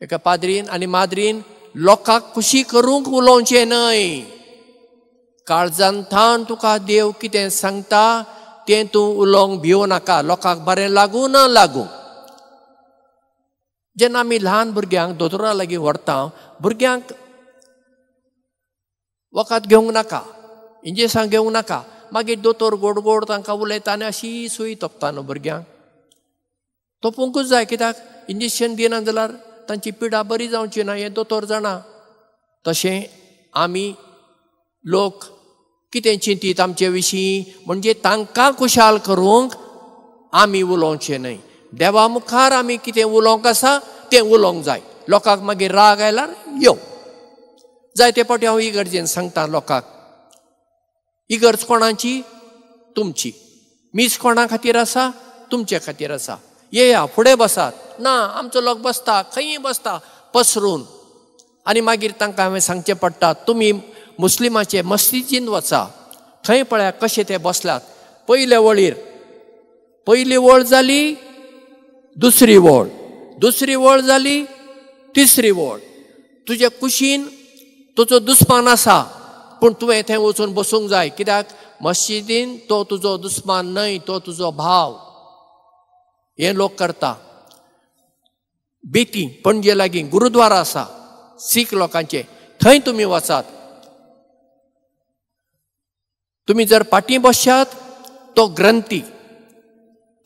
एका पाद्रीन आनी माद्रीन लोकांक खुशी करूंक उलोवचें न्हय. काळजांतल्यान तुका देव कितें सांगता तें तूं उलोवंक भिवं नाका, लोकांक बरें लागूं ना लागूं. जेन्ना आमी ल्हान भुरग्यांक दोतोरा लागीं व्हरता, भुरग्यांक वखद घेवंक नाका, इंजेसां घेवंक नाका, मागीर दोतोर गोड गोड तांकां उलयता आनी अशी सुय तोपता न्हू भुरग्यांक. तोपूंकूच जाय, कित्याक इंजेक्शन दिना जाल्यार तांची पिडा बरी जावची ना हें दोतोर जाणा. तशें आमी लोक कितें चिंतीत आमचे विशीं म्हणजे तांकां खुशाल करूंक आमी उलोवचें न्हय. देवा मुखार आमी कितें उलोवंक आसा तें उलोवंक जाय. लोकांक मागीर राग आयल्यार यो. जायते फावटी हांव इगर्जेन सांगता लोकांक, इगर्ज कोणाची? तुमची. मीस कोणा खातीर आसा? तुमचे खातीर आसा. येया फुडें बसात. ना, आमचो लोक बसता, खंयी बसता पसरून. आनी मागीर तांकां हांवें सांगचें पडटा, तुमी मुस्लिमाचे मस्जिदीन वचा, थंय पळया कशे ते बसल्यात. पयले वळीर, पयली वळ जाली, दुसरी वळ, दुसरी वळ जाली, तिसरी वळ. तुजे कुशीन तुजो दुस्मान आसा, पूण तुवें थंय वचून बसूंक जाय, कित्याक मस्जिदीन तो तुजो दुस्मान न्हय, तो तुजो भाव. हे लोक करता. बेती पणजे लागीं गुरुद्वारा आसा सीख लोकांचे, थंय तुमी वचात. तुमी जर पाटी बसशात तो ग्रंथी,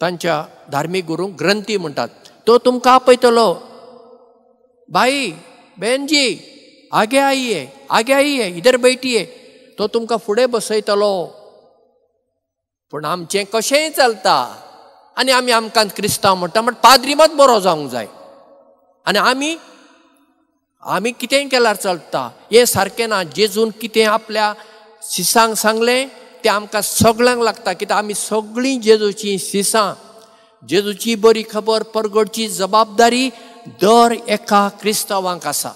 तांच्या धार्मीक गुरूंक ग्रंथी म्हणटात, तो तुमकां आपयतलो, भाई बहन जी आगे आइये, आगे आइये, इधर बैठिये. तो तुमकां फुडें बसयतलो. पूण आमचें कशेंय चलता आनी आमी आमकां क्रिस्तांव म्हणटा, म्हण पाद्री मात बरो जावंक जाय आनी आमी आमी कितेंय केल्यार चलता. हें सारकें ना. जेजून कितें आपल्या शिसांक सांगलें तें आमकां सगळ्यांक लागता, कित्याक आमी सगळीं जेजूचीं शिसां. जेजूची बरी खबर परगटची जबाबदारी दर एका क्रिस्तांवांक आसा.